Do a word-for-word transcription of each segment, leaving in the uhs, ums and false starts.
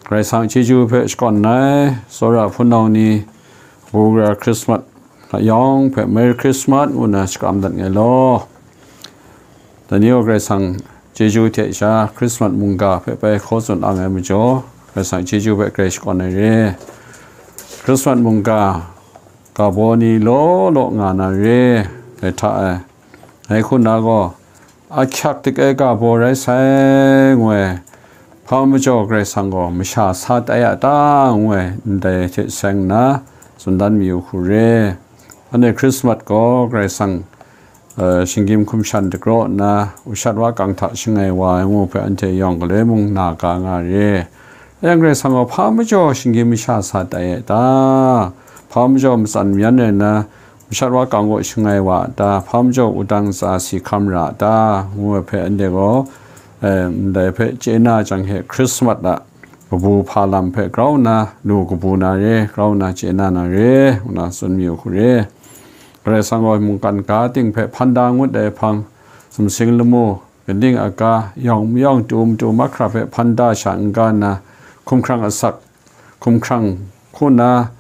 Karai Kasang chyeju hpe shakawn ai, tsawra hpunau ni, Bugara Christmas a yawng hpe Merry Christmas ngu na shakram dat ngai law. Dai ni gaw Karai Kasang chyeju hte sha Christmas mungga hpe bai hkaw tsun ang ai majaw, Karai Kasang chyeju hpe grai shakawn ai re. Christmas mungga ga baw ni law law nga na re, dai hta e. Dai hku na gaw, ahkyak dik ai ga baw rai sai, ngu ai. Hpa majaw Karai Kasang gaw masha sa tai a ta, ngu ai, ndai hte seng nna tsun dan mayu hku re. Anhte Christmas gaw Karai Kasang, eh, shinggyim hkum shan dagraw nna, ushat wa kang hta shangai wa ai ngu hpe anhte yawng galoi mung na ga nga re. Yang Karai Kasang gaw hpa majaw shinggyim masha sa tai a ta? Hpa majaw matsan mayan ai na, mashat wa kang gaw shangai wa a ta? Hpa majaw wudang tsa si hkam ra a ta? Ngu ai hpe anhte gaw, eh, ndai hpe chye na jang he Christmas a kabu hpa lam hpe grau nna lu kabu na re, grau nna chye na na re, ngu na tsun mayu hku re. Karai Kasang gaw mungkan ga ting hpe hpan da ngut ai hpang, sumsing lamu, kaning a ga, yawng mayawng, tu matu mahkra hpe hpan da sha n-ga nna, hkumhkrang asak, hkumhkrang hku nna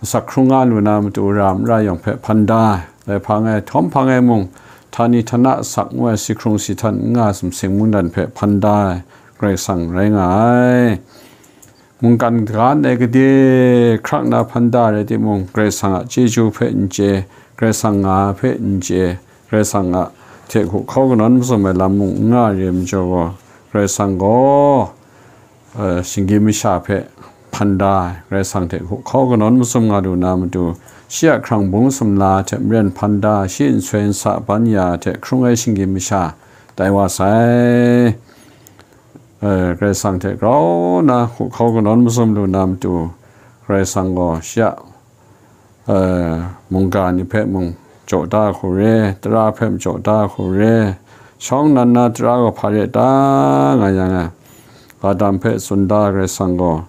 asak hkrung nga lu na matu ra mara yawng hpe hpan da ai. Dai hpang e, htawm hpang e mung, htani htana asak ngu ai si hkrung si htan n nga sumsing mungdan hpe hpan da ai Karai Kasang rai nga ai. Mungkan ga ndai gade hkrak na hpan da rai timung, Karai Kasang a chyeju hpe n chye, Karai Kasang nga hpe n chye, Karai Kasang a hte hku hkau kanawn mazum ai lam mung n nga re ai majaw gaw, Karai Kasang gaw, eh, shinggyim masha hpe hpan da ai, Karai Kasang hte hku hkau kanawn mazum nga lu na matu, shi a hkrang bung sumla hte maren hpan da, shi nsoi nsa ban ya hte hkrung ai shinggyim masha tai wa sai. Eh, Karai Kasang hte grau nna hku hkau kanawn mazum lu na matu, Karai Kasang gaw shi a, eh, mungga ni hpe mung jaw da hku re, tara hpe mung jaw da hku re, shawng nnan na tara gaw hpa re ta nga yang e, Adam hpe tsun da Karai Kasang gaw,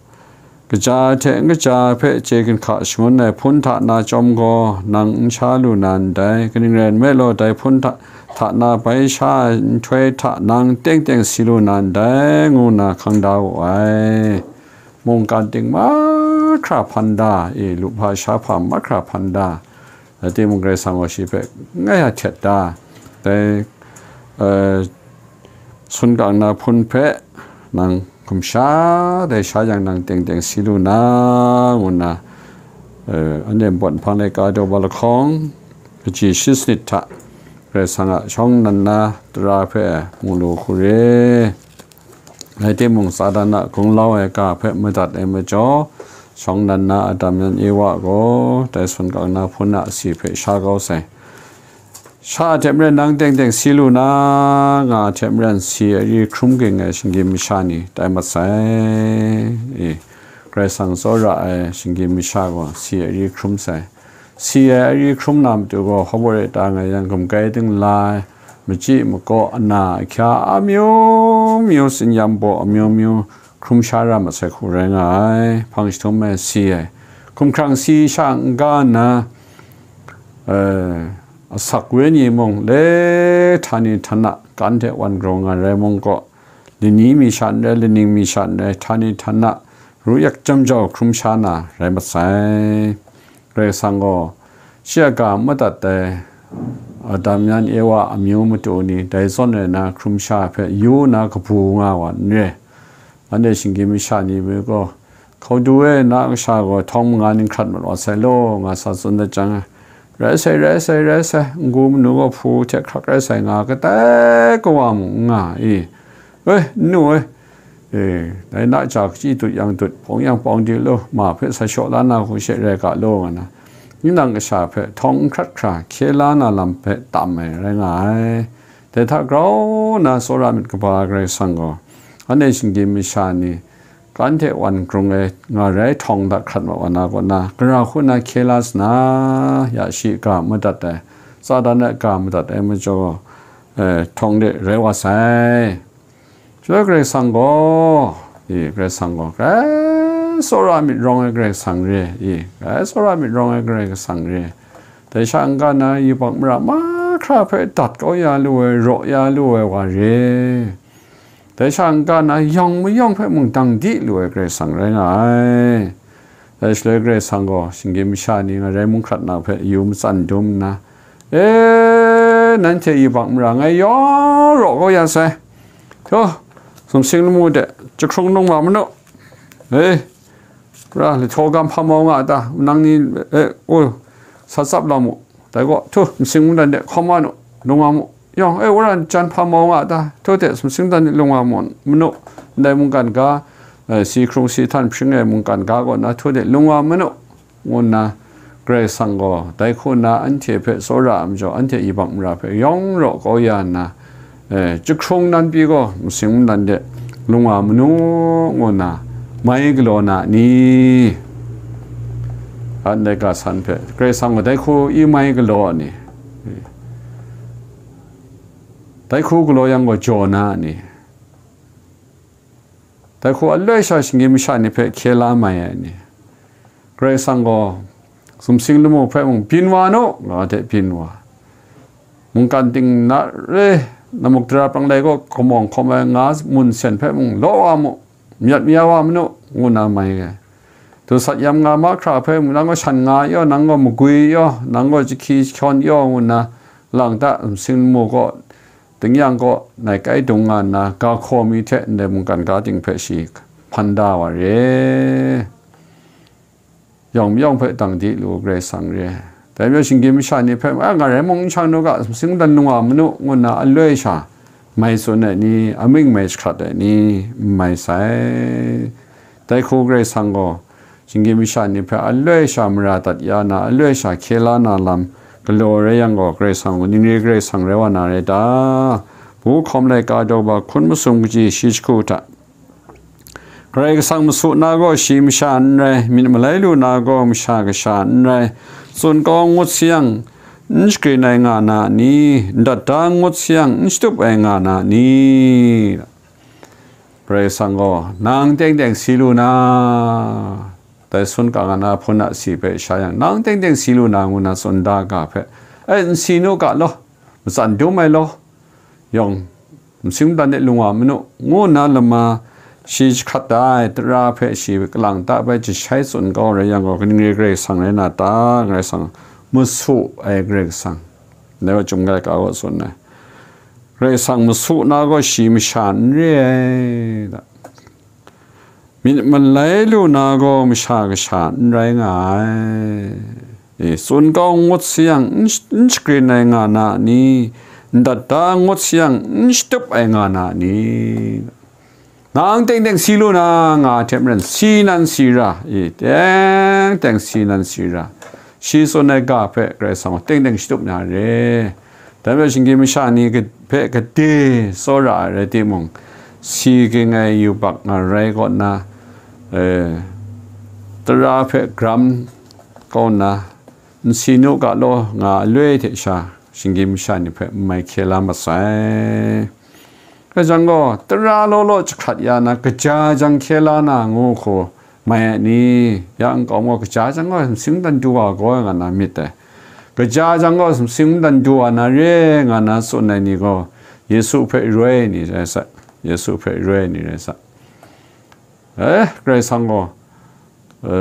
kaja hte n kaja hpe chye ginhka shangun ai hpun hta na chyawm gaw, nang n sha lu na ndai, kaning rai nme law, dai hpun hta, hta na bai sha ai nhtoi hta nang teng teng si lu na ndai, ngu nna hkang da wu ai. Mungkan ting mahkra hpan da, e, lu hpa sha hpa mahkra hpan da, rai timung, Karai Kasang gaw shi hpe ngai a htet da, dai, eh, sun kang na hpun hpe nang hkum sha, dai sha yang nang teng teng si lu na, ngu nna, eh, anhte npawt nhpang laika daw ba lahkawng, kaji shi sanit hta, Karai Kasang a shawng nnan na tara hpe mu lu hku re. Rai timung, Satan a gunglau ai ga hpe madat ai majaw, shawng nnan na Adam yan Ewa gaw dai sun kang na hpun a si hpe sha kau sai. Sha a hte maren nang teng teng si lu na, nga a hte maren si ai ri hkrum ging ai shinggyim masha ni tai mat sai. E, Karai Kasang tsawra ai shinggyim masha gaw si ai ri hkrum sai. Si ai ri hkrum na matu gaw, hpa baw re ta nga yang, gumkai dingla ai, machyi makaw, ana ahkya amyu myu, tsinyam baw amyu myu hkrum sha ra masai hku rai nga ai. Hpang jahtum e si ai, hkumhkrang si sha n-ga nna, eh, asak wenyi mung le htani htana kan hte wan grau nga rai mung gaw, lani mi sha n rai, laning mi sha n rai, htani htana ru yak jam jau hkrum sha na rai mat sai. Karai Kasang gaw shi a ga madat ai Adam yan Ewa amyu matu ni dai zawn rai na hkrum sha hpe yu nna kabu nga wa n re. Anhte shinggyim masha ni mi gaw, "Hkaudu e, na kasha gaw htawng manga ning hkrat mat wa sai law," nga sa tsun dat jang, "Rai sai, rai sai, rai sai, n-gu manu gaw hpu hte hkrak rai sai," nga kadai kawa mung n nga i, "E, nnu e, e, dai na ja kachyi dut yang dut, pawng yang pawng di law, ma hpe sa shaw la na hku she rai ga law," nga na, nang kasha hpe htawng n hkrat hkra hkye la na lam hpe tam ai rai nga ai. Dai hta grau nna tsawra myit kaba Karai Kasang gaw, anhte shinggyim masha ni kan hte wan grung ai nga rai htawng dat hkrat mat wa na kaw na, gara hku na hkye la sa na, ya shi ga madat ai, Satan a ga madat ai majaw, eh, htawng de rai wa sai. Shaloi Karai Kasang gaw, i, Karai Kasang gaw, grai tsawra myit rawng ai Karai Kasang re, i, grai tsawra myit rawng ai Karai Kasang re. Dai sha n-ga na yubak mara mahkra hpe dat kau ya lu ai, raw ya lu ai wa re. Dai sha n-ga na yawng mayawng hpe mung dang di lu ai Karai Kasang rai nga ai. Dai shaloi Karai Kasang gaw shinggyim masha ni ngarai mung hkrat na hpe yu matsan dum nna, "E, nanhte yubak mara ngai yawng raw kau ya sai. Htaw, sumsing lamu de jahkrung nung wa manu. E, ra, lahtaw gam hpa mau nga a ta? Nang ni, e, u, sa tsap la mu. Dai gaw, htu, sumsing mungdan de hkawm wa nu, lung wa mu. Yawng, e, wora jan hpa mau nga a ta? Htu de, sumsing mungdan de lung wa mu, manu. Ndai mungkan ga, e, si hkrung si htan hpring ai mungkan ga kaw na, htu de, lung wa manu," ngu nna, Karai Kasang gaw dai hku nna anhte hpe tsawra ai majaw, anhte yubak mara hpe yawng raw kau ya nna, e, jahkrung nan pyi gaw, masing mungdan de lung wa manu, ngu nna mai galaw na ni? Ndai ga san hpe Karai Kasang gaw dai hku i mai galaw ni? Dai hku galaw yang gaw jaw na ni? Dai hku aloi sha shinggyim masha ni hpe hkye la mai ai ni? Karai Kasang gaw, "Sumsing lamu hpe mung byin wa nu," nga hte byin wa, "Mungkan ting na re, namuk dara prang lai kaw kamawng hkawm ai nga mun sen hpe mung law wa mu, myat maya wa manu," ngu nna mai ai. Dusat yam nga mahkra hpe mung, "Nang gaw shan nga yaw, nang gaw magwi yaw, nang gaw jahki jahkyawn yaw," ngu nna lang ta, sumsing lamu kaw, tingnyang kaw nai kai dung nga nna, ga hkaw mi hte ndai mungkan ga ting hpe shi hpan da wa re. Yawng mayawng hpe dang di lu Karai Kasang re. Dai majaw shinggyim masha ni hpe, a, ngarai mung n shang nu ga, sumsing mungdan lung wa manu, ngu nna aloi sha mai tsun ai ni, amying mai jahkrat ai ni, n mai sai. Dai hku Karai Kasang gaw, shinggyim masha ni hpe aloi sha mara dat ya na, aloi sha hkye la na lam galaw rai yang gaw, Karai Kasang gaw ning re Karai Kasang rai wa na rai ta? Bu hkawm laika daw ba hkun masum kaji shi jahku hta, Karai Kasang masu na gaw shi masha n rai, myit malai lu na gaw masha kasha n rai, tsun kau n ngut sayang, n shagrin ai nga na ni? N dat da n ngut sayang, n shatup ai nga na ni? Karai Kasang gaw, "Nang teng teng si lu na," dai sun kang na hpun a si hpe sha yang, "Nang teng teng si lu na," ngu na tsun da ga hpe, "E, n si nu ga law, matsan dum ai law, yawng, sumsing mungdan de lung wa manu," ngu nna lama shi jahkrat da ai tara hpe shi kalang ta bai jashai tsun kau rai yang gaw, kaning re Karai Kasang rai na ta? Karai Kasang, masu ai Karai Kasang, dai wa Chyum Laika gaw tsun ai. Karai Kasang masu na gaw shi masha n re ai, myit malai lu na gaw masha kasha n rai nga ai. E, tsun kau n ngut sayang, n sh-, n shagrin ai nga na ni? N dat da n ngut sayang, n shatup ai nga na ni? "Nang teng teng si lu na," nga hte maren, si nan si ra, e, teng teng si nan si ra. Shi tsun ai ga hpe Karai Kasang gaw teng teng shatup na re. Dai majaw shinggyim masha ni ka-, hpe gade tsawra ai rai timung, si ging ai yubak ngarai kaw nna, e, tara hpe gram kau nna, "N si nu ga law," nga aloi hte sha, shinggyim masha ni hpe n mai hkye la masai. Dai jang gaw, tara law law jahkrat ya na, kaja jang hkye la na ngu hku mai ai ni? Ya nkau gaw, kaja jang gaw sumsing mungdan du wa gaw nga na myit dai. Kaja jang gaw sumsing mungdan du wa na re nga na tsun ai ni gaw, Yesu hpe roi ai ni rai sa, Yesu hpe roi ai ni rai sa. E, Karai Kasang gaw, e,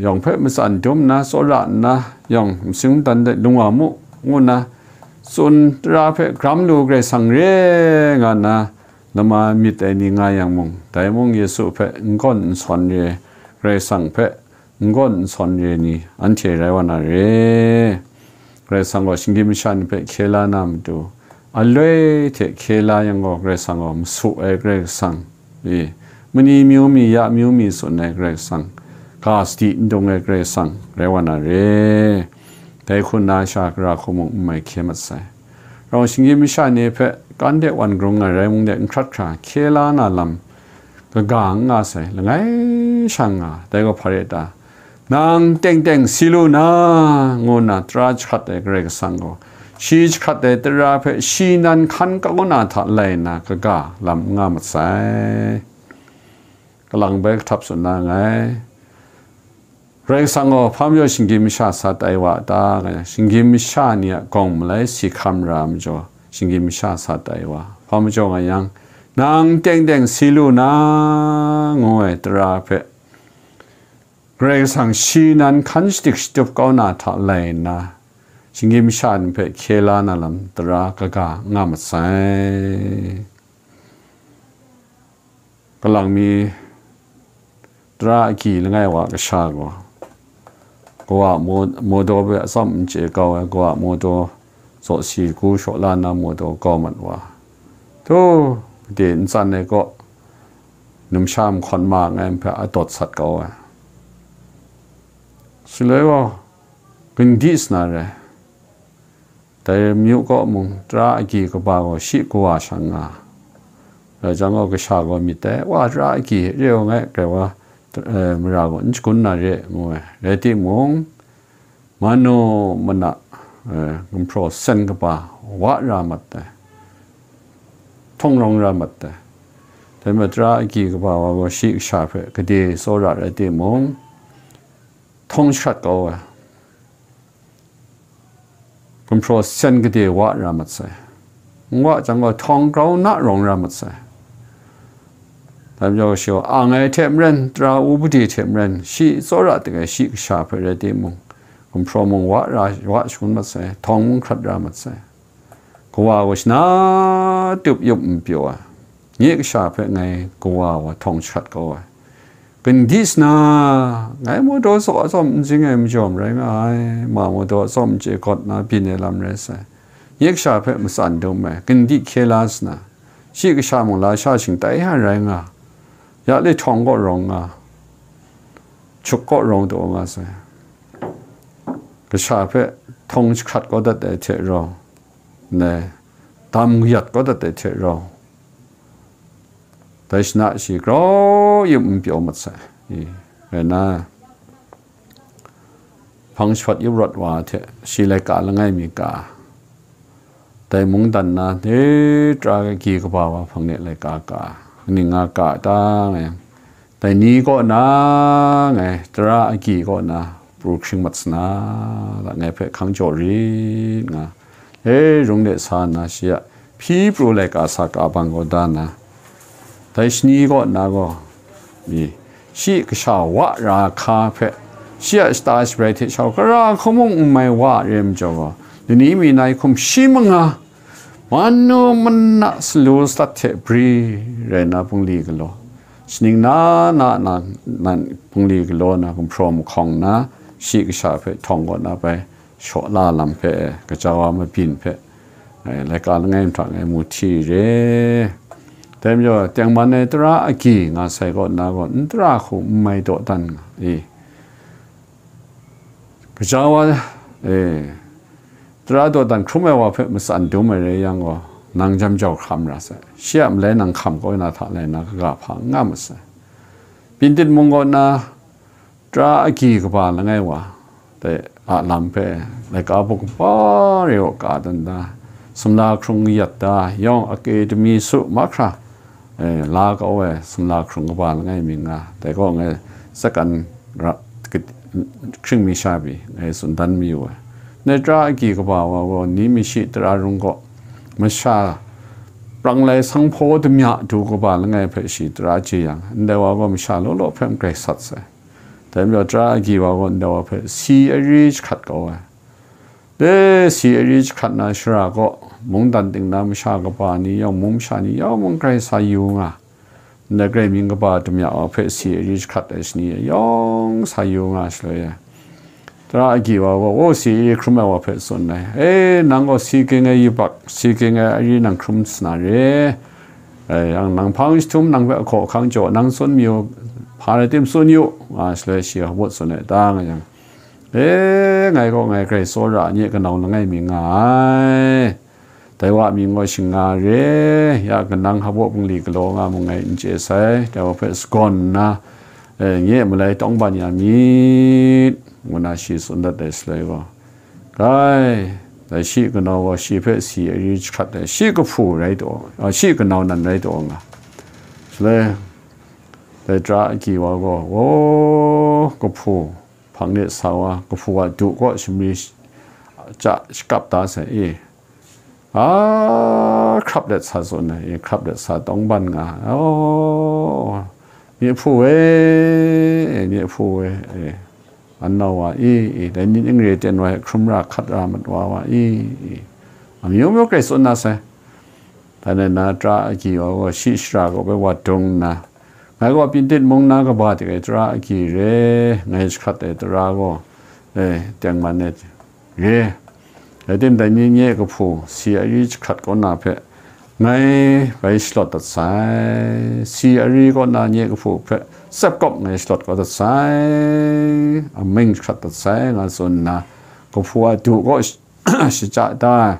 yawng hpe matsan dum nna, tsawra nna, yawng sumsing mungdan de lung wa mu, ngu nna tsun tara hpe gram lu Karai Kasang re nga nna, lama myit ai ni nga yang mung, dai mung Yesu hpe n gawn n sawn re, Karai Kasang hpe n gawn n sawn re ni, anhte rai wa na re. Karai Kasang gaw shinggyim masha ni hpe hkye la na matu, aloi hte hkye la yang gaw, Karai Kasang gaw masu ai Karai Kasang, e, mani myu mi, ya myu mi tsun ai Karai Kasang, ga sadi n dung ai Karai Kasang rai wa na re. Dai hku nna sha gara hku mung n mai hkye mat sai. Rau shinggyim masha ni hpe kan de wan grung ai rai mung de, n hkrat hkra hkye la na lam kaga n nga sai, langai sha nga. Dai gaw hpa re ta? "Nang teng teng si lu na," ngu nna tara jahkrat ai Karai Kasang gaw, shi jahkrat ai tara hpe shi nan hkan kau na hta lai nna kaga lam n nga mat sai. Kalang bai kahtap tsun na nngai. Karai Kasang gaw hpa majaw shinggyim masha sa tai wa a ta? Nga yang, shinggyim masha ni a gawng malai si hkam ra ai majaw, shinggyim masha sa tai wa. Hpa majaw nga yang, Nang teng teng si lu na, ngu ai tara hpe, Karai Kasang shi nan hkan shadik shatup kau na hta lai nna, shinggyim sha ni hpe hkye la na lam tara kaga n nga masai. Kalang mi tara agyi langai wa kasha gaw, kawa mo-, mawdaw hpe atsawm n chye kau ai, kawa mawdaw zaw si hku shaw la nna mawdaw kau mat wa, htu, gade ntsan ai kaw, numsha mahkawn ma ngai hpe a dawt sat kau ai. Shaloi gaw, gandi sana re, dai amyu kaw mung, tara agyi kaba gaw shi kawa shang nga. Rai jang gaw, kasha gaw myit dai, wa tara agyi re ai ngai, grai wa, eh, mara gaw n shagun na re, ngu ai. Rai timung, manu mana, eh, gumhpraw sen kaba wa ra mat ai, htawng rawng ra mat ai. Dai majaw, tara agyi kaba wa gaw shi kasha hpe gade tsawra rai timung, htawng shahkrat kau ai. Gumhpraw sen gade wa ra mat sai. N wa jang gaw, htawng grau na rawng ra mat sai. Dai majaw, shi gaw ang ai hte maren, tara upadi hte maren, shi tsawra dik ai shi kasha hpe rai timung, gumhpraw mung wa ra, wa shangun mat sai, htawng mung hkrat ra mat sai. Kawa gaw shana tup yup n pyaw ai. Nye kasha hpe ngai kawa wa htawng shahkrat kau ai. Gandi sana, ngai mawdaw zaw atsawm n zing ai majaw rai nga ai, ma mawdaw atsawm n chye gawt na byin ai lam rai sai. Nye kasha hpe matsan dum ai, gandi hkye la sana, shi kasha mung lasha shingtai hta rai nga, ya le htawng kaw rawng nga, hkyuk kaw rawng taw nga sai. Kasha hpe htawng shahkrat kau dat ai hte rau, ne, dam kayat kau dat ai hte rau, dai shana shi grau yup n pyaw mat sai. I, rai nna, hpang shawt yup rawt wa hte shi laika langai mi ka, dai mungdan na, dai tara agyi kaba wa hpang de laika ka, kaning nga ka ta ngai, dai ni kaw na ngai, tara agyi kaw na pru hkring mat sana, la ngai hpe hkang jaw rit nga, e rung de sa nna, shi a hpyi pru laika sa ka bang kaw da na, dai shani kaw na gaw, mi, shi kasha wa ra hka hpe, shi a shata shabrai hte shau, gara hku mung n mai wa re majaw gaw, lani mi nai hkum shi manga, manu mana salu sadat hte bri rai na bungli galaw, shaning na na na nan bungli galaw na gumhpraw mahkawng na, shi kasha hpe htawng kaw na bai shaw la lam hpe, gaja wa mabyin hpe, eh, laika langai mahta ngai mu hti re. Dai majaw, tengman ai tara agyi nga sai kaw na gaw, n tara hku n mai dawdan nga i. Gaja wa, e, tara dawdan hkrum ai wa hpe matsan dum ai rai yang gaw, nang jam jau hkam ra sai. Shi a malai nang hkam kau na hta lai na kaga hpa n nga masai. Pyintit mung kaw na, tara agyi kaba langai wa, dai a lam hpe, laika buk kaba re wa ka dan da, sumla hkrung kayat da, yawng akademi su mahkra, eh, la kau ai sumla hkrung kaba langai mi nga, dai gaw ngai sakan ra, hkring mi sha pyi ngai tsun dan mayu ai. Nai tara agyi kaba wa gaw, ni mashi tara rung kaw, masha prang lai sanghpaw damya du kaba langai hpe shi tara jeyang, ndai wa gaw masha law law hpe n grai sat sai. Dai majaw, tara agyi wa gaw ndai wa hpe si ari jahkrat kau ai. Dai si ari jahkrat na shara kaw, mungdan ting na masha kaba ni yawng, mung masha ni yawng mung grai sa yu nga. Ndai grai mying kaba damya wa hpe si ari jahkrat ai shani yawng sa yu nga shaloi e, tara agyi wa gaw, o, si ari hkrum ai wa hpe tsun ai, e, nang gaw si ging ai yubak, si ging ai ari nang hkrum sana re, e, yang nang hpang jahtum, nang hpe ahkaw ahkang jaw, nang tsun mayu, hpa rai tim tsun yu, nga shaloi shi hpawt tsun ai ta nga yang, e, ngai gaw ngai grai tsawra nye kanau langai mi nga ai. Dai wa mying gaw shing nga re, ya kanang hpaw bungli galaw nga mung ngai n chye sai, dai wa hpe sagawn nna, e, nye malai tawng ban ya myit, ngu na shi tsun dat ai shaloi gaw, kai, dai shi kanau gaw shi hpe si ari jahkrat ai, shi kahpu rai taw, a, shi kanau nan rai taw nga. Shaloi, dai tara agyi wa gaw, o, kahpu, hpang de sa wa, kahpu a du kaw shamri sh-, ja shakap da sai e. A, hkrap let sa tsun ai, hkrap let sa tawng ban nga, oh, nye hpu e, nye hpu e, e, an nau wa i, i, dai ni n re ten wa hkrum ra hkat ra mat wa wa i, i, amyu myu grai tsun na sai. Dai na tara agyi wa gaw shi shara kaw bai wa dung nna, ngai gaw Pyintit mung na kaba de ai tara agyi re, ngai jahkrat ai tara gaw, e, tengman e re. Rai timung, dai ni nye kahpu si ari jahkrat kaw na hpe ngai bai shalawt dat sai, si ari kaw na nye kahpu hpe tsep kawp ngai shalawt kau dat sai, amying jahkrat dat sai, nga tsun nna, kahpu a du kaw shachya da ai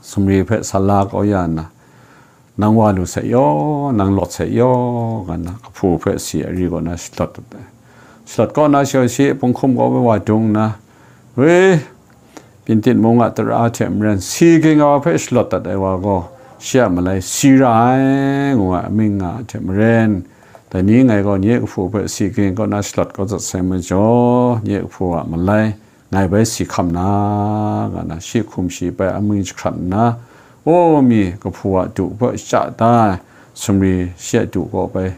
sumri hpe sa la kau ya nna, nang wa lu sai yaw, nang lawt sai yaw, nga nna kahpu hpe si ari kaw na shalawt dat ai. Shalawt kaw na, shi, shi punghkum kaw bai wa dung nna, we, Pyintit mung a tara hte maren si ging ai wa hpe shalawt dat ai wa gaw, shi a malai si ra ai, ngu ai amying nga ai hte maren, dai ni ngai gaw nye kahpu hpe si ging kaw na shalawt kau dat sai majaw, nye kahpu a malai ngai bai si hkam na, nga na, shi hkum shi bai amying jahkrat nna, o mi kahpu a du hpe shachya da ai sumri shi a du kaw bai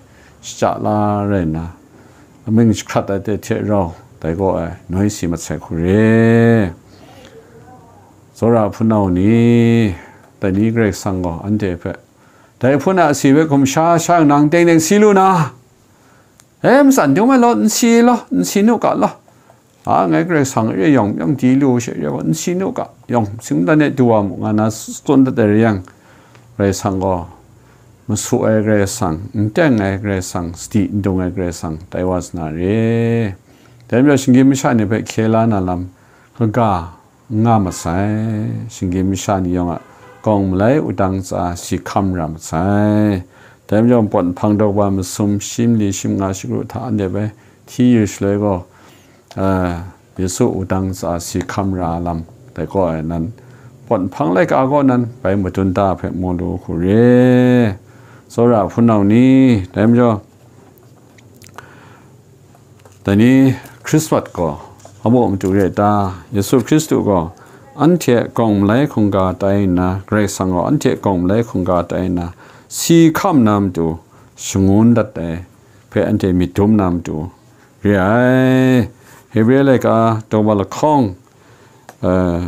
shachya la rai nna, amying jahkrat ai hte hte rau, dai kaw ai noi si mat sai hku re. Tsawra hpunau ni, dai ni Karai Kasang gaw anhte hpe, dai hpun a si hpe hkum sha sha nang teng teng si lu na, e, matsan dum ai law, n si law, n si nu ga law. A, ngai Karai Kasang re yawng yawng di lu she re gaw, n si nu ga, yawng singdan e du wa mu, nga na tsun dat ai rai yang, Karai Kasang gaw, masu ai Karai Kasang, n teng ai Karai Kasang, sadi n dung ai Karai Kasang, tai wa sa na re. Dai majaw, shinggyim masha ni hpe hkye la na lam kaga n nga masai, shinggyim masha ni yawng a gawng malai wudang tsa si hkam ra masai. Dai majaw, pawt nhpang daw wa masum, shi mali shi manga, shi kru hta anhte bai hti yu shaloi gaw, a, Yesu wudang tsa si hkam ra ai lam, dai kaw ai nan, pawt nhpang laika kaw nan bai madun da hpe mu lu hku re. Tsawra hpunau ni, dai majaw, dai ni Hkrispat gaw amu matu re ta? Yesu Hkristu gaw anhte a gawng malai hkungga tai nna, Karai Kasang gaw anhte a gawng malai hkungga tai nna, si hkam na matu shangun dat ai hpe anhte myit dum na matu re ai. Hebre laika daw wa lahkawng, eh,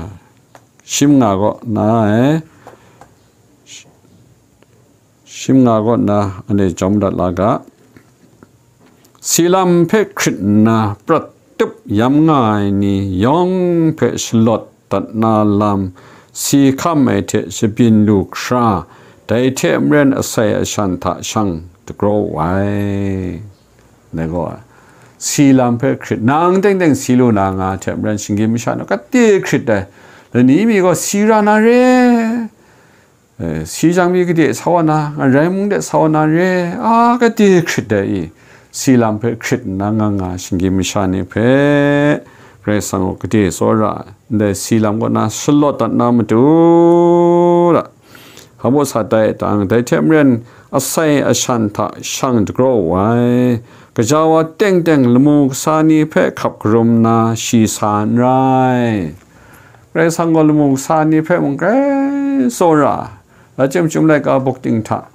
shi manga kaw na, eh, shi manga kaw na anhte jawm dat la ga. Si lam hpe hkrit nna prat tup yam nga ai ni yawng hpe shalawt dat na lam, si hkam ai hte shabyin lu hkra, dai hte maren asai ashan hta shang dagraw ai. Dai gaw, si lam hpe hkrit, nang teng teng si lu na nga hte maren, shinggyim masha ni gade hkrit ai. Lani mi gaw si ra na re, eh, si jang mi gade sa wa na, ngarai mung de sa wa na re, a, gade hkrit ai i, si lam hpe hkrit nna nga nga shinggyim masha ni hpe, Karai Kasang gaw gade tsawra ai, ndai si lam kaw na shalawt dat na matu ra, hpa baw sa tai tang, dai hte maren asai ashan hta shang dagraw ai, gaja wa teng teng lamu kasa ni hpe hkap karum nna shi sa n rai. Karai Kasang gaw lamu kasa ni hpe mung grai tsawra, la chyum chyum laika buk ting hta,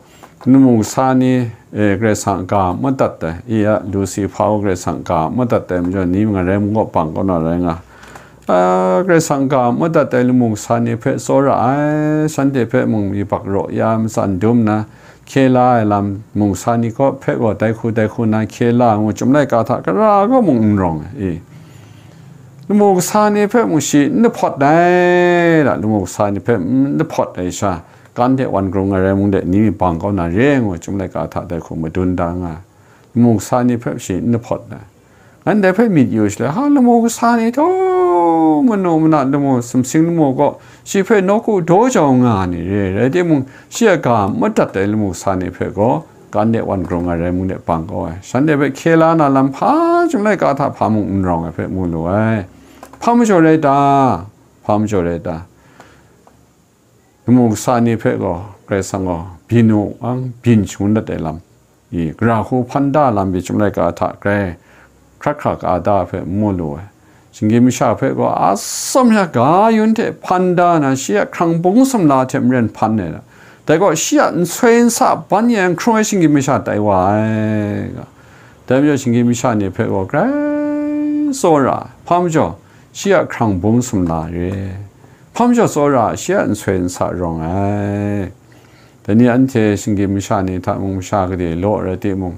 lamu kasa ni, e, Karai Kasang a ga madat ai, i a, Lusifa gaw Karai Kasang a ga madat ai majaw, ni ngarai mung kaw bang kaw na rai nga. A, Karai Kasang a ga madat ai lamu kasa ni hpe tsawra ai, shanhte hpe mung yubak raw ya matsan dum nna, hkye la ai lam, lamu kasa ni kaw hpe gaw dai hku dai hku na hkye la ai ngu, chyum laika hta gara kaw mung n rawng ai, i. Lamu kasa ni hpe mung shi n lahpawt ai, la, lamu kasa ni hpe n lahpawt ai sha, kan de wan grung ai rai mung de, ni bang kau na re ngu, chyum laika hta dai hku madun da nga ai. Lamu kasa ni hpe shi n lahpawt ai. Ngan dai hpe myit yu shaloi, ha, lamu kasa ni htaw manu mana lamu, sumsing lamu gaw shi hpe nawku daw jau nga ni re, rai timung, shi a ga madat ai lamu kasa ni hpe gaw, kan de wan grung ai rai mung de bang kau ai. Shanhte hpe hkye la na lam hpa chyum laika hta hpa mung n rawng ai hpe mu lu ai. Hpa majaw rai ta? Hpa majaw rai ta? Lamu kasa ni hpe gaw Karai Kasang gaw byin u ang, byin shangun dat ai lam, i, gara hku hpan da lam pyi chyum laika hta grai hkrat hkra ka da hpe n mu lu ai. Shinggyim masha hpe gaw atsawm ya ga yun hte hpan da na, shi a hkrang bung sumla hte maren hpan ai, dai gaw shi a nsoi nsa ban e hkrung ai shinggyim masha tai wa ai. Dai majaw shinggyim masha ni hpe gaw grai tsawra, hpa majaw shi a hkrang bung sumla re, hpa majaw tsawra shi a nsoi nsa rawng ai. Dai ni anhte shinggyim masha ni hta mung masha gade law rai timung,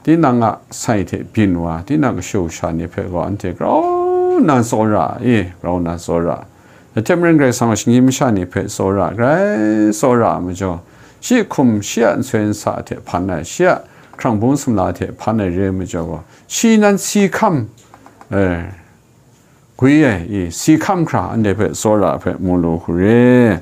tinang a sai hte byin wa, tinang kashu kasha ni hpe gaw anhte grau nna tsawra i, grau nna tsawra. Dai hte maren Karai Kasang a shinggyim masha ni hpe tsawra, grai tsawra ai majaw, shi hkum, shi a nsoi nsa hte hpan ai, shi a hkrang bung sumla hte hpan ai re ai majaw gaw, shi nan si hkam, eh, gwi ai i, si hkam hkra anhte hpe tsawra hpe mu lu hku re.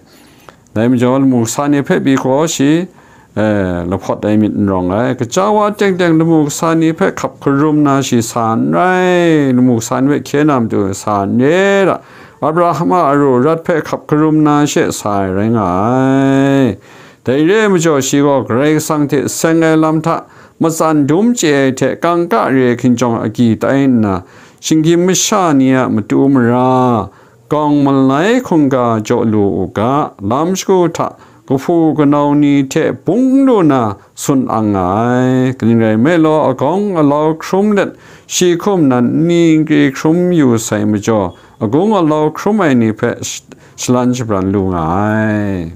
Dai majaw, lamu kasa ni hpe pyi hkaw shi, eh, lahpawt ai myit n rawng ai. Kaja wa teng teng lamu kasa ni hpe hkap hkarum na shi sa n rai, lamu kasa ni hpe hkye na matu sa n re ra, Abraham a aru arat hpe hkap hkarum na she sa ai rai nga ai. Dai re ai majaw, shi gaw Karai Kasang hte seng ai lam hta matsan dum chye ai hte kangka re ai hkinjawng agyi tai nna, shinggyim masha ni a matu mara, gawng malai hkungga jaw lu u ga, lam shagu hta kahpu kanau ni hte bung lu na tsun ang nga ai. Kaning rai nme law, agawng alau hkrum let, shi hkum nan nni nkri hkrum yu sai majaw, agung alau hkrum ai ni hpe sh-, shalan shabran lu nga ai.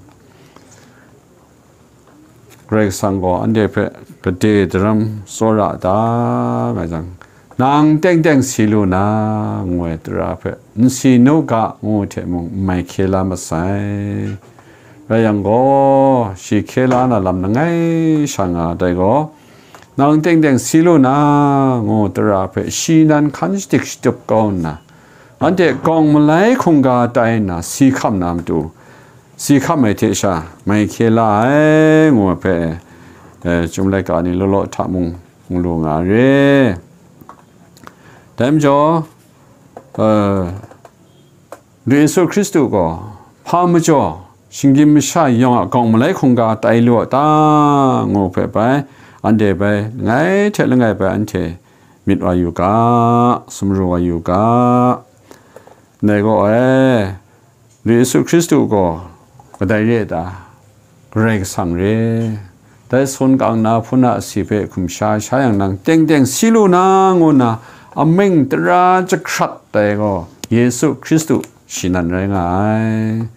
Karai Kasang gaw anhte hpe gade daram tsawra da nga jang, "Nang teng teng si lu na," ngu ai tara hpe, "N si nu ga," ngu hte mung n mai hkye la masai. Rai yang gaw, shi hkye la na lam langai sha nga ai gaw, "Nang teng teng si lu na," ngu tara hpe shi nan hkan shadik shatup kau nna, anhte gawng malai hkungga tai nna si hkam na matu, si hkam ai hte sha mai hkye la ai, ngu ai hpe, eh, Chyum laika ni law law hta mung, mung lu nga ai re. Dai majaw, eh, Yesu Hkristu gaw, hpa majaw, shinggyim masha yawng a gawng malai hkungga tai lu a ta, ngu hpe bai, anhte bai, langai hte langai bai anhte myit wa yu ga, sumru wa yu ga. Ndai gaw e, Yesu Hkristu gaw kadai re ai ta? Karai Kasang re. Dai sun kang na hpun a asi hpe hkum sha sha yang, "Nang teng teng si lu na," ngu nna amying tara jahkrat ai gaw Yesu Hkristu shi nan rai nga ai.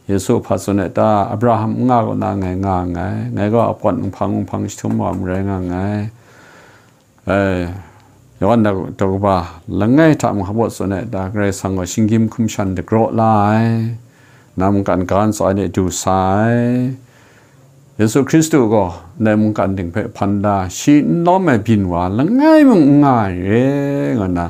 Yesu hpa tsun ai ta? Abraham n-ga kaw na ngai nga nngai, ngai gaw apawt nhpang nhpang jahtum wa marai nga nngai. Eh, Yawhan da, da kaba langai hta mung hpa tsun ai ta? Karai Kasang gaw shinggyim hkum shan dagraw la ai, na mungkan ga ntsa ai de du sa ai. Yesu Hkristu gaw ndai mungkan ting hpe hpan da, shi n lawm ai byin wa langai mung n nga ai re, nga nna,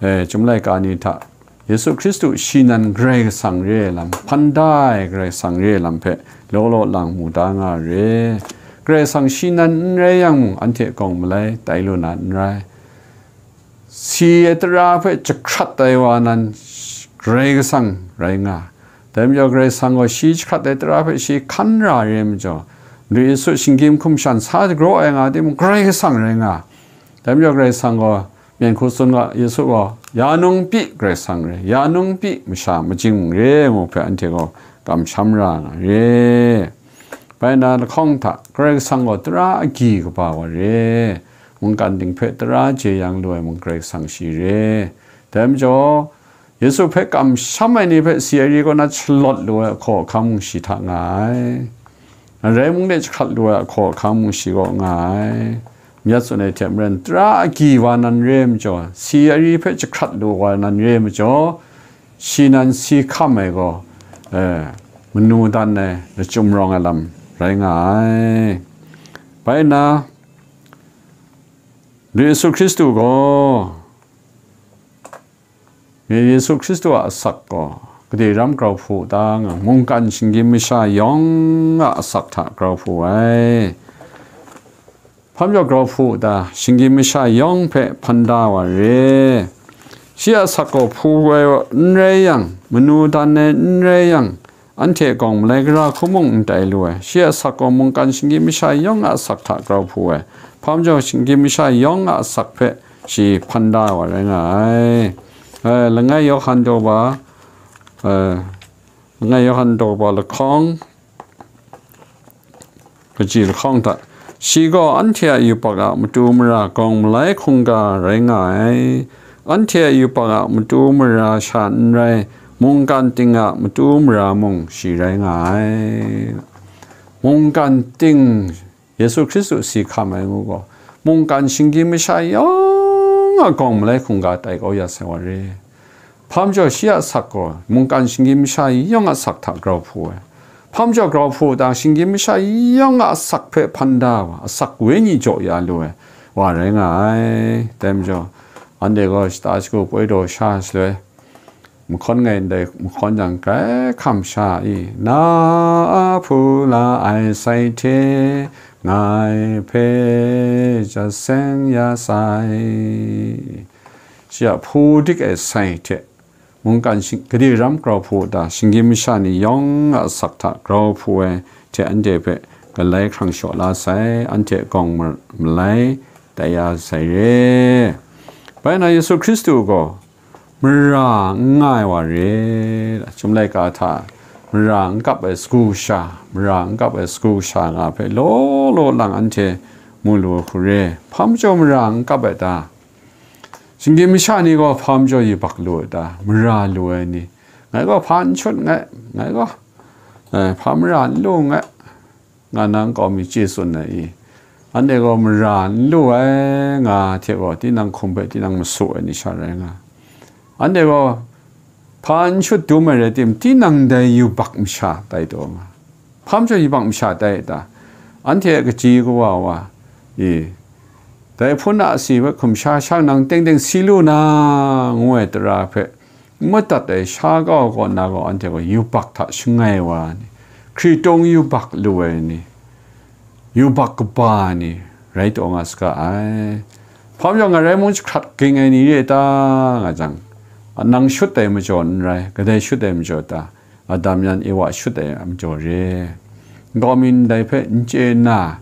eh, Chyum laika ni hta Yesu Hkristu shi nan Karai Kasang re ai lam, hpan da ai Karai Kasang re ai lam hpe law law lang mu da nga ai re. Karai Kasang shi nan n rai yang mung, anhte gawng malai tai lu na n rai. Si ai tara hpe jahkrat ai wa nan Karai Kasang rai nga. Dai majaw, Karai Kasang gaw shi jahkrat ai tara hpe shi hkan ra ai re majaw, Yesu shinggyim hkum shan sa dagraw ai nga timung, Karai Kasang rai nga. Dai majaw, Karai Kasang gaw, Myen hku tsun ga, Yesu gaw, "Ya nungpyi Karai Kasang re, ya nungpyi masha majing re," ngu hpe anhte gaw kamsham ra nga re. Bai nna, lahkawng hta Karai Kasang gaw tara agyi kaba wa re, mungkan ting hpe tara jeyang lu ai mung Karai Kasang shi re. Dai majaw, Yesu hpe kamsham ai ni hpe si ai ri kaw na shalawt lu ai ahkaw ahkang mung shi hta nga ai. Arai mung de jahkrat lu ai ahkaw ahkang mung shi kaw nga ai. Myat tsun ai hte maren, tara agyi wa nan re ai majaw, si ai ri hpe jahkrat lu wa nan re ai majaw, shi nan si hkam ai gaw, eh, manu dan ai lachyum rawng ai lam rai nga ai. Bai nna, Yesu Hkristu gaw, Yesu Hkristu a asak gaw gade ram grau hpu u ta nga, mungkan shinggyim masha yawng a asak hta grau hpu ai. Hpa majaw grau hpu u ta? Shinggyim masha yawng hpe hpan da wa re. Shi a asak gaw hpu ai n rai yang, manu dan ai n rai yang, anhte gawng malai gara hku mung n tai lu ai. Shi a asak gaw mungkan shinggyim masha yawng a asak hta grau hpu ai. Hpa majaw shinggyim masha yawng a asak hpe shi hpan da ai wa rai nga ai. eh, langai Yawhan daw ba, eh, langai Yawhan daw ba lahkawng, kaji lahkawng hta, shi gaw anhte a yubak a matu mara gawng malai hkungga rai nga ai. Anhte a yubak a matu mara sha n rai, mungkan ting a matu mara mung shi rai nga ai. Mungkan ting Yesu Hkristu si hkam ai ngu gaw, mungkan shinggyim masha yawng a gawng malai hkungga tai kau ya sai wa re. Hpa majaw shi a asak gaw mungkan shinggyim masha yawng a asak hta grau hpu ai. Hpa majaw grau hpu dang shinggyim masha yawng a asak hpe hpan da wa, asak wenyi jaw ya lu ai wa rai nga ai. Dai majaw, anhte gaw shata shagu poi daw sha shaloi, mahkawn ngai ndai mahkawn jang, grai hkam sha i, na a hpu la ai sai hte, ngai hpe jas seng ya sai. Shi a hpu dik ai sai hte, mungkan shing-, gade ram grau hpu ta, shinggyim masha ni yawng a asak hta grau hpu ai hte anhte hpe galai hkrang shaw la sai, anhte gawng ma-, malai tai ya sai re. Bai na Yesu Hkristu gaw mara n nga ai wa re, Chyum laika hta mara n kap ai sagu sha, mara n kap ai sagu sha nga hpe law law lang anhte mu lu ai hku re. Hpa majaw mara n kap ai ta? Shinggyim masha ni gaw hpa majaw yubak lu ai ta? Mara lu ai ni, ngai gaw hpa n shut nngai, ngai gaw, eh, hpa mara n lu nngai, nga na nkau mi chye tsun ai i, anhte gaw mara n lu ai nga hte gaw, tinang hkum hpe tinang masu ai ni sha rai nga. Anhte gaw hpa n shut dum ai rai tim, tinang dai yubak masha tai taw nga. Hpa majaw yubak masha tai ta? Anhte a kaji kawa wa i, dai hpun a asi hpe hkum sha shang nang teng teng si lu na, ngu ai tara hpe n madat ai sha kau kaw na gaw, anhte gaw yubak hta shangai wa ai ni, hkritung yubak lu ai ni, yubak kaba ai ni rai taw nga saga ai. Hpa majaw ngai rai mung jahkrat ging ai ni re ta, nga jang, nang shut ai majaw n rai, kadai shut ai majaw ta? Adam yan Ewa shut ai a majaw re. Nkau mi ndai hpe n chye nna,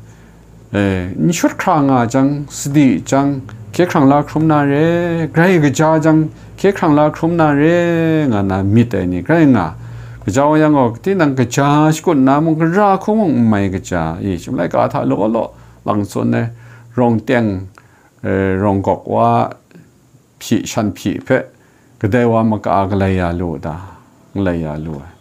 eh, n shut hkra nga jang, sadi jang, hkye hkrang la hkrum na re, grai kaja jang, hkye hkrang la hkrum na re, nga na myit ai ni grai nga. Kaja wa yang gaw, tinang kaja shakut nna mung, gara hku mung n mai kaja i, Chyum laika hta law law lang tsun ai, rawng teng, eh, rawng gawk wa, hpyi shan hpyi hpe kadai wa maka galai ya lu ta? N galai ya lu ai.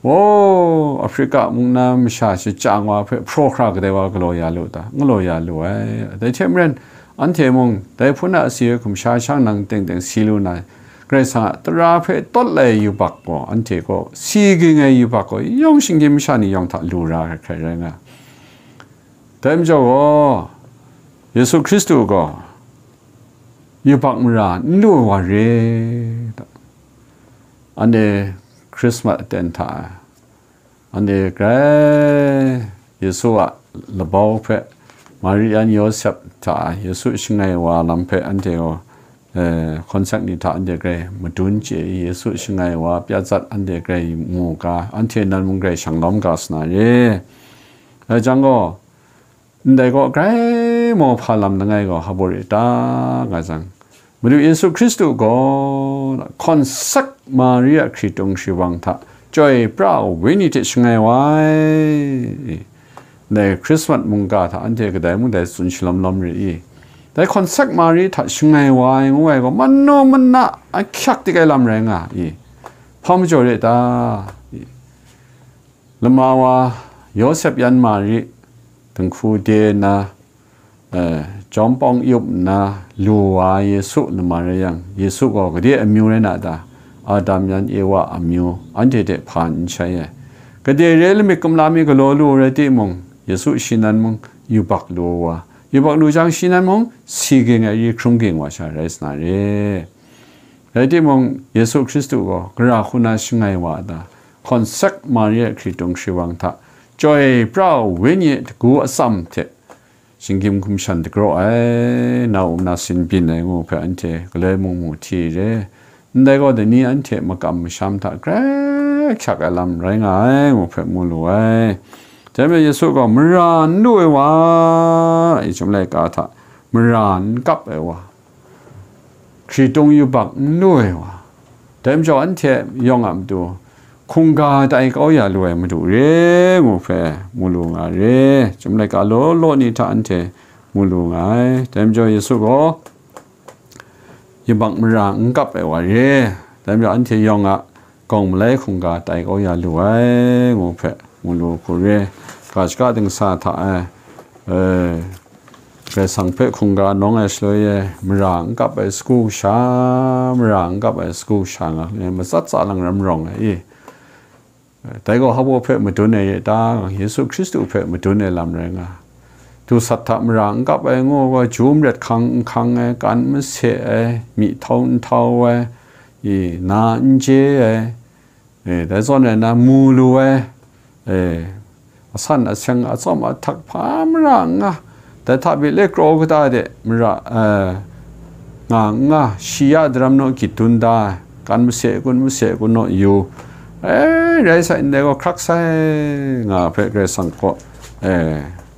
Waw, Afrika mung na masha shachyang wa hpe hpraw hkra kadai wa galaw ya lu ta? N galaw ya lu ai. Dai hte maren, anhte mung dai hpun a asi ai hkum sha shang nang teng teng si lu na, Karai Kasang a tara hpe tawt lai yubak gaw, anhte gaw si ging ai yubak gaw, yawng shinggyim masha ni yawng hta lu ra ai hkrai rai nga. Dai majaw gaw, Yesu Hkristu gaw yubak mara n lu ai wa re ta? Anhte Hkrismat aten hta, anhte grai Yesu a labau hpe, Mari yan Yawsep hta Yesu shangai wa lam hpe anhte gaw, eh, hkawnsak ni hta anhte grai madun chye i, Yesu shangai wa pyatsat anhte grai mu ga, anhte nan mung grai shanglawm ga sa na re. Dai jang gaw, ndai gaw grai maw hpa lam langai gaw hpa baw re ta, nga jang, Madu Yesu Hkristu gaw hkawnsak Mari a hkritung hkriwang hta chyoi pra ai Wenyi hte shangai wa ai. Ndai Hkrismat mungga hta anhte kadai mung dai tsun shalawm lawm re i, dai hkawnsak Mari hta shangai wa ai ngu ai gaw, manu mana ahkyak dik ai lam rai nga i, hpa majaw re ta? I, lama wa Yawsep yan Mari dinghku de nna, eh, jawm pawng yup nna lu wa Yesu lama rai yang, Yesu gaw gade amyu rai na ta? Adam yan Ewa amyu, anhte hte hpa n shai ai. Gade re lamik kumla mi galaw lu rai timung, Yesu shi nan mung yubak lu wa, yubak lu jang shi nan mung si ging ai ri hkrung ging wa sha rai sa na re. Rai timung, Yesu Hkristu gaw gara hku na shangai wa ta? Hkawnsak Mari a hkritung hkriwang hta chyoi pra ai Wenyi a dagu atsam hte shinggyim hkum shan dagraw ai, na um na sin byin ai ngu hpe anhte galoi mung mu hti re. Ndai gaw, dai ni anhte makam masham hta grai hkyak ai lam rai nga ai ngu hpe mu lu ai. Dai majaw Yesu gaw mara n lu ai wa, i Chyum laika hta mara n kap ai wa, hkritung yubak n lu ai wa, Dai majaw anhte yawng a matu hkungga tai kau ya lu ai Madu re ngu hpe mu lu nga re. Chyum laika law law ni hta anhte mu lu nga ai. Dai majaw Yesu gaw yubak mara n kap ai wa re. Dai majaw anhte yawng a gawng malai hkungga tai kau ya lu ai ngu hpe mu lu hku re. Ga shaka dingsa hta e, e, Karai Kasang hpe hkungga nawng ai shaloi e, mara n kap ai sagu kasha, mara n kap ai sagu kasha nga, e, matsat tsa lang ram rawng ai i. Dai gaw hpa hpe madun ai re ta? Yesu Hkristu hpe madun ai lam rai nga. Dusat hta mara n kap ai ngu gaw, ju maret hkang n hkang ai, kan mase ai, myihtau n htau ai, i, na n je ai, e, dai zawn rai nna, mu lu ai, e, asan aseng, atsawm ahtak hpa mara n nga, dai hta bile kraw kata de mara, e, nga n nga, shi ya daram naw gyit dun da ai, kan mase kun mase kun naw yu, e, rai sai ndai gaw hkrak sai nga hpe Karai Kasang kaw, e,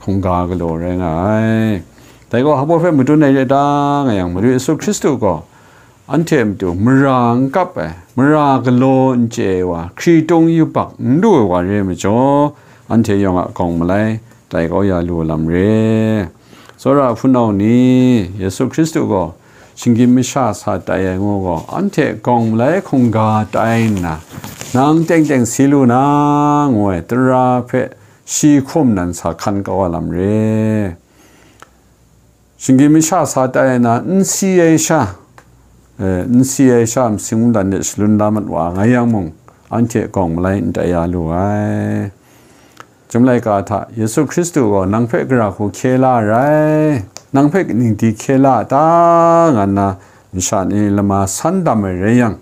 hkungga galaw rai nga ai. Dai gaw hpa hpe madun ai re ta nga yang, Madu Yesu Hkristu gaw anhte a matu mara n kap ai, mara galaw n chye ai wa, hkritung yubak n lu ai wa re ai majaw, anhte yawng a gawng malai tai kau ya lu lam re. Tsawra hpunau ni, Yesu Hkristu gaw shinggyim masha sa tai ai ngu gaw, anhte gawng malai hkungga tai nna, nang teng teng si lu na, ngu ai tara hpe shi hkum nan sa hkan kau ai lam re. Shinggyim masha sa tai na, n si ai sha, e, n si ai sha masing mungdan de shalun la mat wa nga yang mung, anhte gawng malai n tai ya lu ai. Chyum laika hta, Yesu Hkristu gaw nang hpe gara hku hkye la ai rai, nang hpe kaning di hkye la a ta, nga nna masha ni lama san dam ai rai yang,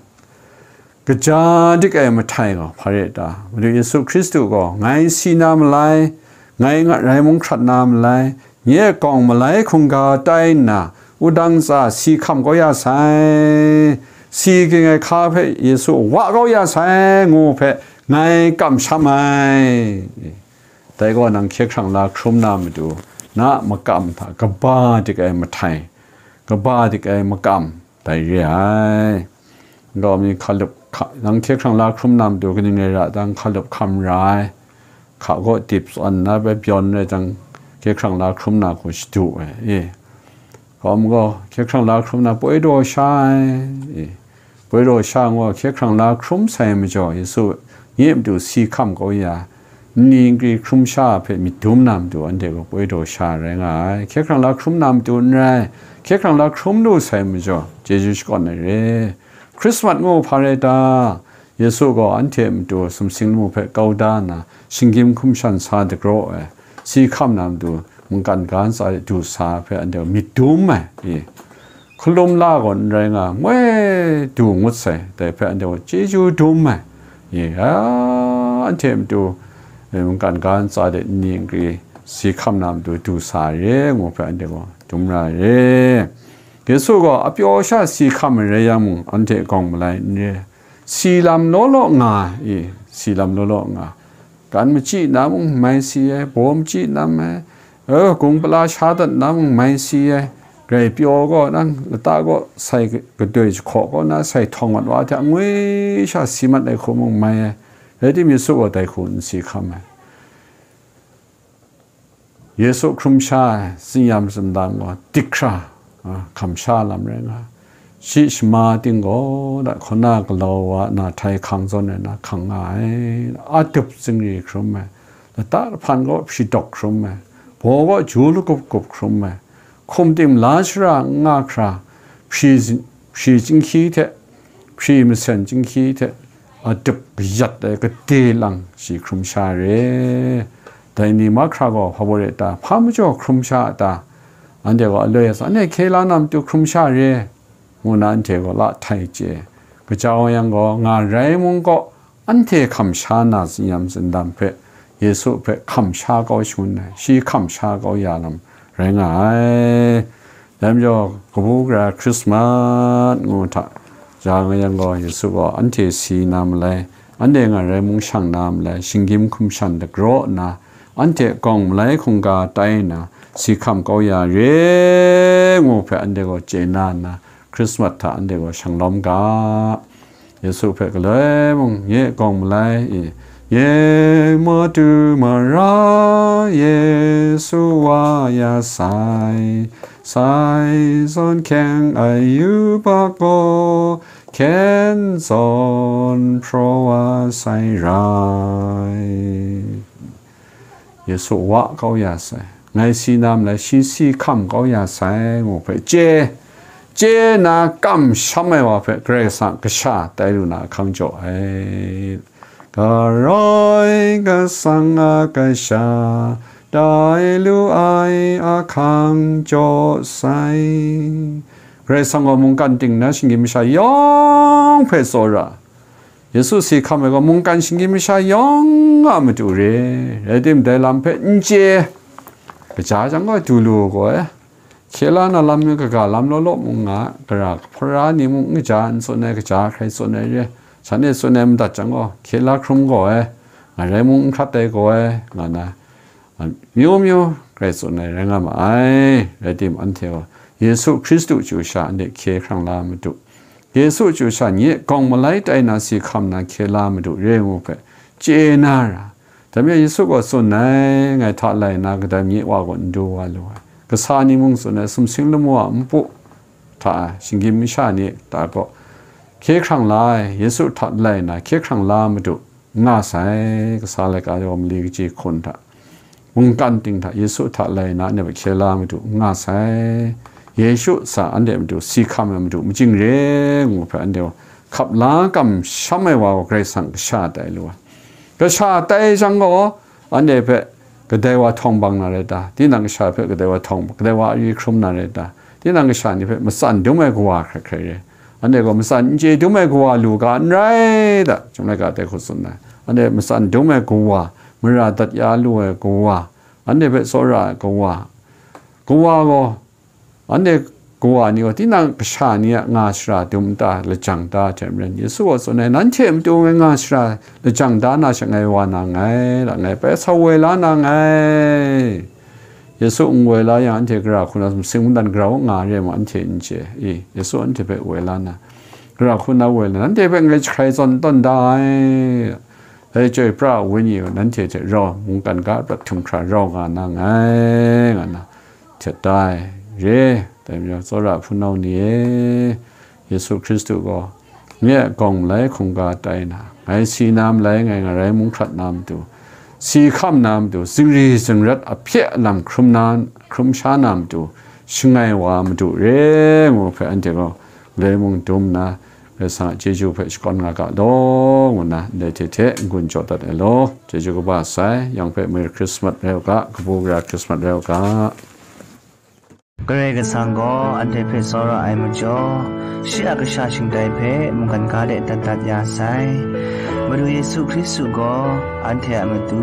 kaja dik ai mahtai gaw hpa re ta? Madu Yesu Hkristu gaw, ngai si na malai, ngai ngat rai mung hkrat na malai, nye gawng malai hkungga tai nna, wudang tsa si hkam kau ya sai, si ging ai hka hpe Yesu wa kau ya sai, ngu hpe ngai kamsham ai. Dai gaw nang hkye hkrang la hkrum na matu, na a makam hta kaba dik ai mahtai, kaba dik ai makam, dai re ai. Nkau mi hkalup hka, nang hkye hkrang la hkrum na matu kaning rai ra dang, hkalup hkam ra ai, hka gaw dip tsawm na bai byawn rai jang, hkye hkrang la hkrum na hku shadu ai, e. Kawm gaw hkye hkrang la hkrum na poi daw sha ai, e. Poi daw sha ngu hkye hkrang la hkrum sai majaw, Yesu nye a matu si hkam kau ya, nni nkri hkrum sha hpe myit dum na matu anhte gaw poi daw sha rai nga ai. Hkye hkrang la hkrum na matu n rai, hkye hkrang la hkrum lu sai majaw, chyeju shakawn ai re. Hkrismat ngu hpa rai ta? Yesu gaw anhte a matu sumsing lamu hpe kau da nna, shinggyim hkum shan sa dagraw ai, si hkam na matu mungkan ga ntsa de du sa ai hpe anhte gaw myit dum ai, e. Hkalum la gaw n rai nga, moi du ngut sai, dai hpe anhte gaw chyeju dum ai, e, a, anhte a matu, e, mungkan ga ntsa de nni nkri si hkam na matu du sa ai re, ngu hpe anhte gaw dum ra ai re. Yesu gaw apyaw sha si hkam ai rai yang mung, anhte gawng malai n re. Si lam law law nga, e, si lam law law nga. Kan machyi na mung mai si ai, baw machyi na mai, e, gung pala sha dat na mung mai si ai, grai pyaw gaw nang lata gaw sai gadoi jahkaw kaw na sai htawng mat wa hte angwi sha si mat ai hku mung mai ai, rai timung, Yesu gaw dai hku n si hkam ai. Yesu hkrum sha ai, tsinyam tsindam gaw dik hkra, a, hkam sha lam rai nga. Shi shama ting gaw, da hkaw na galaw wa na htai hkang zawn ai na hkang nga ai, a dup zingri hkrum ai, lata lahpan gaw hpri dawk hkrum ai, baw gaw ju lagup gup hkrum ai, hkum tim la shara n nga hkra, hpri zin-, hpri chyinghkyi hte, hpri masen chyinghkyi hte, a dup kayat ai gade lang shi hkrum sha re. Dai ni mahkra gaw hpa baw re ta? Hpa majaw hkrum sha a ta? Anhte gaw aloi asak, anhte hkye la na matu hkrum sha re, ngu nna anhte gaw la htai chye. Kaja wa yang gaw, nga rai mung gaw, anhte hkam sha na tsinyam tsindam hpe, Yesu hpe hkam sha kau shangun ai, shi hkam sha kau ya lam rai nga ai. Dai majaw, kabu gara Hkrismat ngu hta ja nga yang gaw, Yesu gaw anhte si na malai, anhte nga rai mung shang na malai, shinggyim hkum shan dagraw nna, anhte gawng malai hkungga tai nna, si hkam kau ya re, ngu hpe anhte gaw chye na nna, Hkrismat hta anhte gaw shang lawm ga. Yesu hpe galoi mung nye gawng malai i, nye matu mara Yesu wa ya sai, sai zawn hkyeng ai yu bak gaw, hkyen zawn hpraw wa sai rai. Yesu wa kau ya sai, ngai si na malai shi si hkam kau ya sai, ngu hpe chye, chye na kamsham ai wa hpe Karai Kasang kasha tai lu na ahkang jaw ai. Karai Kasang a kasha tai lu ai ahkang jaw sai. Karai Kasang gaw mungkan ting na shinggyim masha yawng hpe tsawra, Yesu si hkam ai gaw mungkan shinggyim masha yawng a matu re, rai tim, dai lam hpe n chye, kaja jang gaw du lu gaw ai. Hkye la na lam mi kaga lam law law mung nga, gara hpara ni mung n kaja n tsun ai, kaja hkrai tsun ai re, shanhte tsun ai madat jang gaw, hkye la hkrum gaw ai, ngarai mung n hkrat ai gaw ai, nga na, amyu myu hkrai tsun ai rai nga ma ai. Rai tim, anhte gaw Yesu Hkristu chyu sha anhte hkye hkrang la madu, Yesu chyu sha nye gawng malai tai na si hkam na hkye la madu re ngu hpe chye na ra. Dai majaw Yesu gaw tsun ai, ngai hta lai na kadai mi wa gaw n du wa lu ai. Kasa ni mung tsun ai, sumsing lamu a npu hta ai, shinggyim masha ni ta gaw hkye hkrang la ai, Yesu hta lai na hkye hkrang la madu nga sai, kasa laika gaw mali kaji hkun hta, mungkan ting hta Yesu hta lai na anhte hpe hkye la madu nga sai. Yesu sa anhte matu si hkam ai madu majing re ngu hpe anhte gaw hkap la kamsham ai wa gaw Karai Kasang kasha tai lu ai. Kasha tai jang gaw, anhte hpe kadai wa htawng bang na rai ta? Tinang kasha hpe kadai wa htawng, kadai wa ari hkrum na rai ta? Tinang kasha ni hpe matsan dum ai kawa hkrai hkrai re. Anhte gaw matsan n chye dum ai kawa lu ga n rai ta? Chyum laika dai hku tsun ai. Anhte matsan dum ai kawa, mara dat ya lu ai kawa, anhte hpe tsawra ai kawa, kawa gaw, anhte kawa ni gaw tinang kasha ni a nga shara dum ta, lajang ta hte maren, Yesu gaw tsun ai, nanhte matu ngai nga shara lajang da na sha ngai wa na nngai, la ngai bai sau woi la na nngai. Yesu n woi la yang, anhte gara hku na sumsing mungdan grau nga re ma, anhte n chye i? Yesu anhte hpe woi la na, gara hku na woi la, nanhte hpe ngai jahkrai zawn tawn da ai. Dai Chyoi Pra Wenyi gaw nanhte hte rau mungkan ga prat htum hkra rau nga na nngai, nga na htet da ai re. Dai majaw, tsawra hpunau ni e, Yesu Hkristu gaw nye a gawng malai hkungga tai na, ngai si na malai, ngai ngarai mung hkrat na matu, si hkam na matu, zingri zingrat ahpye alam hkrum na, hkrum sha na matu, shangai wa madu re ngu hpe anhte gaw galoi mung dum nna, Karai Kasang a chyeju hpe shakawn nga ga law, ngu nna ndai hte hte n-gun jaw dat ai law. Chyeju kaba sai, yawng hpe Merry Christmas rai u ga, kabu gara Christmas rai u ga. Karai Kasang gaw anhte hpe tsawra ai majaw, shi a kasha shingtai hpe mungkan ga de dat dat ya sai. Madu Yesu Hkristu gaw anhte a matu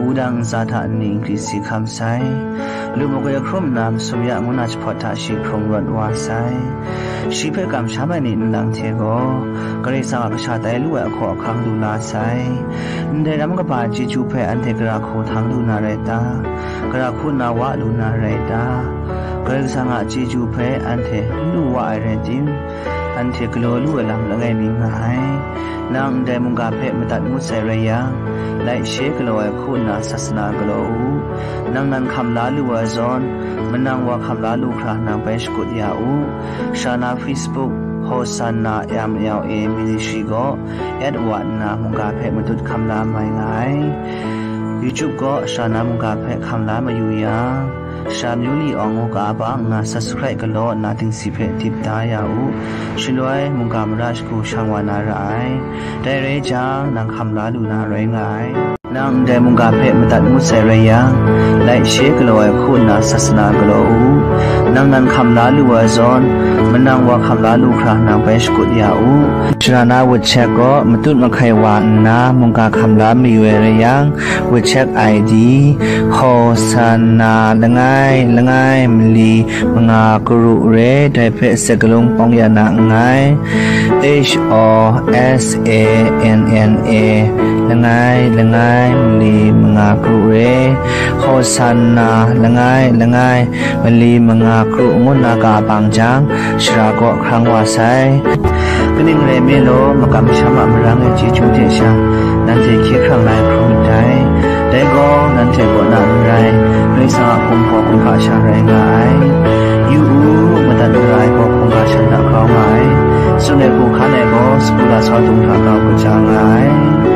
wudang ntsa hta nni n gri si hkam sai. Lu magwi hkrum nna masum ya ngu na jahpawt hta shi hkrung rawt wa sai. Shi hpe kamsham ai ni nlang hte gaw, Karai Kasang a kasha tai lu ai ahkaw ahkang lu la sai. Ndai ram kaba chyeju hpe anhte gara hku htang lu na rai ta? Gara hku na wa lu na rai ta? Karai Kasang a chyeju hpe anhte n lu wa ai rai tim, anhte galaw lu ai lam langai mi nga ai. Nang ndai mungga hpe madat ngut sai rai yang, laishe galaw ai hku nna sasana galaw u. Nang nan hkam la lu ai zawn, manang wa hkam la lu hkra nang bai shakut ya u. Sha na Facebook, Hosanna M L A Ministry gaw at wa nna mungga hpe matut hkam la mai nga ai. YouTube gaw sha na mungga hpe hkam la mayu yang, Sha Myu Li Awng ngu ga bang nna subscribe galaw nna dingsi hpe dip da ya u. Shaloi mungga mara shagu shang wa na ra ai. Dai rai jang, nang hkam la lu na rai nga ai. Nang ndai mungga hpe madat ngut sai rai yang, laishe galaw ai hku nna sasana galaw u. Nang nan hkam la lu ai zawn, manang wa hkam la lu hkra nang bai shakut ya u. Sha na WeChat gaw matut mahkai wa nna mungga hkam la mayu ai rai yang, WeChat I D, Hosanna langai langai mali manga karu re, dai hpe sakalung pawng ya na nngai. H O S A N N A langai langai mali manga karu re, Hosanna langai langai mali manga karu ngu na ga bang jang, shara kaw hkrang wa sai. Kaning rai nme law, makam masham a marang ai chyeju hte sha, nanhte hkye hkrang na ai hkrum myit dai. Dai gaw, nanhte kaw na n rai, Karai Kasang a hkum gaw kumhpa sha rai nga ai. Yu u, madat mara ai gaw hkungga shan hta grau nga ai. Tsun ai hku hkan ai gaw, sagu lasau dung hta grau kaja nga ai.